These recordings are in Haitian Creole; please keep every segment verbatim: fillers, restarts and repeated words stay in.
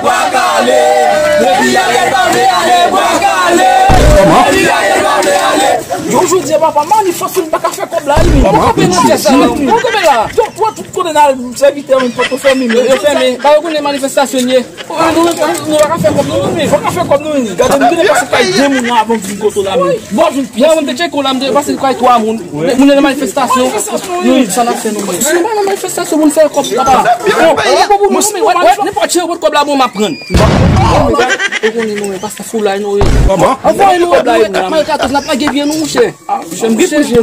Bwa kale. Depi Ariel pa vle ale, bwa kale. Kòman? Depi Ariel pa vle ale. Yo, jodi a, papa, manifestasyon pa ka fè kòb la, wi. Kòman? Kòman fè sa? Kòman fè la? Yo, tout kote nan sèvitè, men, pòt yo fèmen, men. Yo fèmen. Ba yo konnen manifestasyon ye. Nou, nou, nou pa ka fè kòb nou, men. Pa ka fè kòb nou, men. Gade, nou te pase kay de moun avan vin kote la, men. Bon, vin pyès. Mwen, mwen te tcheke w la, mwen te pase kay twa moun. Moun nan manifestasyon. Nou, sa n ap fè nou, men. Si nou pa nan manifestasyon, moun fè kòb, papa. Bon, bon, bon, bon, men, wè, wè, nenpòt jan, wè, kòb la, bon, m ap pran. Ou konnen nou, men, pastè foulay nou ye. Kòman? Anvoye nou, kòb la, nou, kat mil katòz, n ap lage vye nou, monchè. Ah, monchè, m gen pwen Jezi.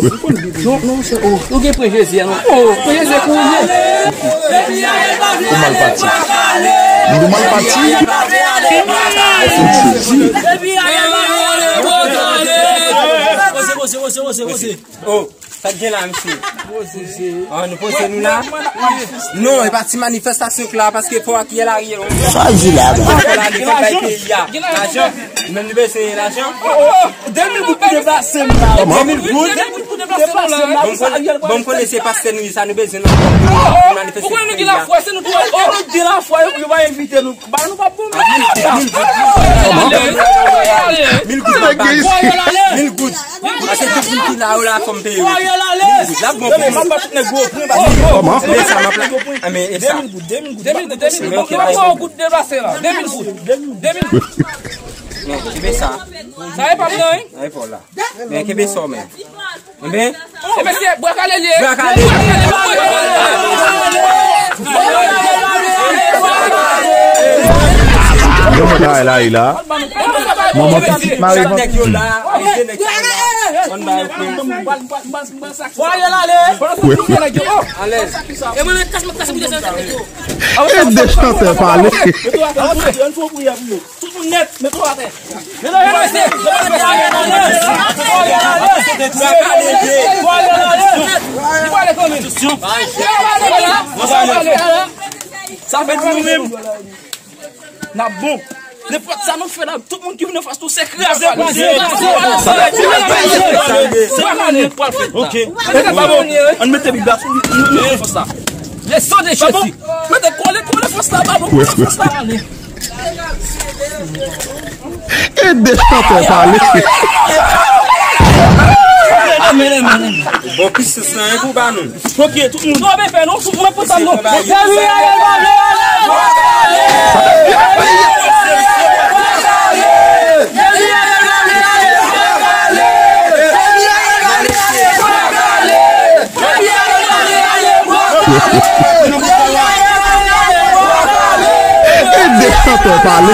Non, non, monchè, oh, nou gen pwen Jezi a, non. Oh, pwen Jezi a kouri. Ou mal pati. Ou mal pati. Oh, sa k gen la, mesye? Ah, nou poze nou la? Non, e pa ti manifestasyon k la, paske fò ak yè la riye. Sa di la, bro? Fò la, li konn bay peyi a. Lajan. Menm nou bezwen lajan. De mil goud pou deplase m la. Kòman? De mil goud. Pou deplase m la. Bon, m konnen, bon, m konnen se pastè nou ye, sa nou bezwen nan manifeste. Ou konnen nou gen lafwa, se nou ki, oh, nou gen lafwa, yo, yo pa envite nou. Ba nou pa bon. Mil goud, mil goud. Mil goud nan bag. Mil goud. Pase tout moun ki la, yo la, fò m peye yo. Mil goud. L ap bon pou nou. Kòman? Men sa, m ap la. Ah, men e sa. De mil goud, de mil goud, de mil goud. Ok, de mil goud. De mil goud. Non, kenbe sa. Sa e pa m nan, wi. Sa e pa w la. Men kenbe sa w menm. Enben. E mesye, bwa kale l ye. Bwa kale l ye. Yo, mwen travay la, la. Manman pitit mare vant. Nèg yo la, nèg yo la. Ann ba yo kwe. Alèz. E de chantè pale. Tout moun nèt, mete w atè. Sa fè di nou menm. N ap bon. Nenpòt sa nou fè la, tout moun ki vin anfas nou, se kraze, kraze, kraze. Ok. Ann mete Bib la sou li, nou fè sa. Le sang de Jésus. Mete kole, kole fòs la, ba bon, kole fòs la. E de chantè pale. Bon, pisans lan, hein, pou ba nou. Ok, tout moun. Nou ap fè, non, tout moun pou sa, non. E de chantè pale.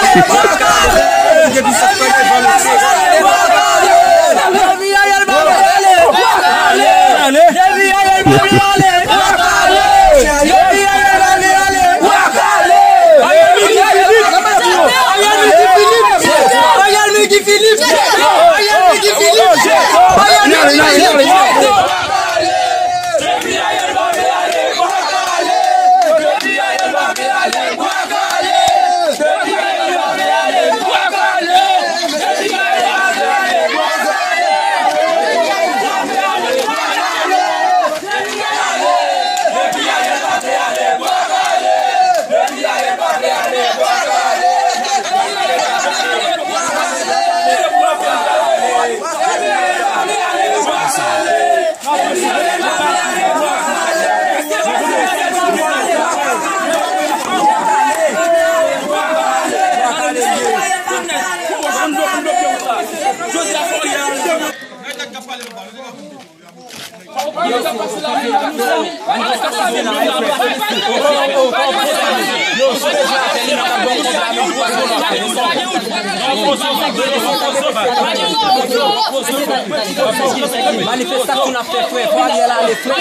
Manifestasyon n ap fè, frè. Fò Ariel ale, frè.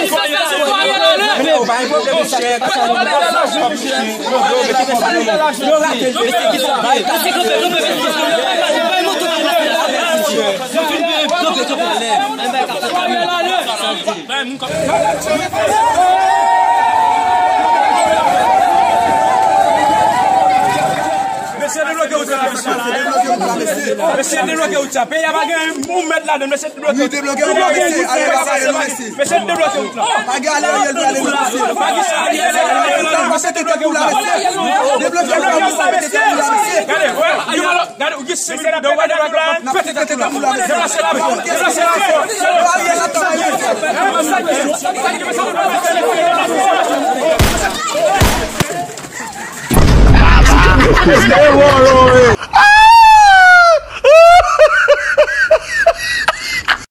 Yo, pa gen pwoblèm, mesye. Yo rate l, mesye, ki sa? Mesye, debloke wout la, mesye. Debloke wout la, mesye. Mesye, debloke wout sa. Peyi a pa gen yon mèt ladan l. Mesye, debloke wout. Debloke wout la, mesye. Ariel ap ale, mesye. Mesye, debloke wout la. Pa gen ale, Ariel, ale, mesye. Pa gen sa, Ariel, ale, Ariel, ale. Mesye, debloke wout la, mesye. Debloke wout la, mesye. Gade, wè, gade, ou gen senk minit de wè, debloke wout la. Pete tèt ou la. Deplase la, mesye. Deplase la, mesye. Ariel ap travay, mesye.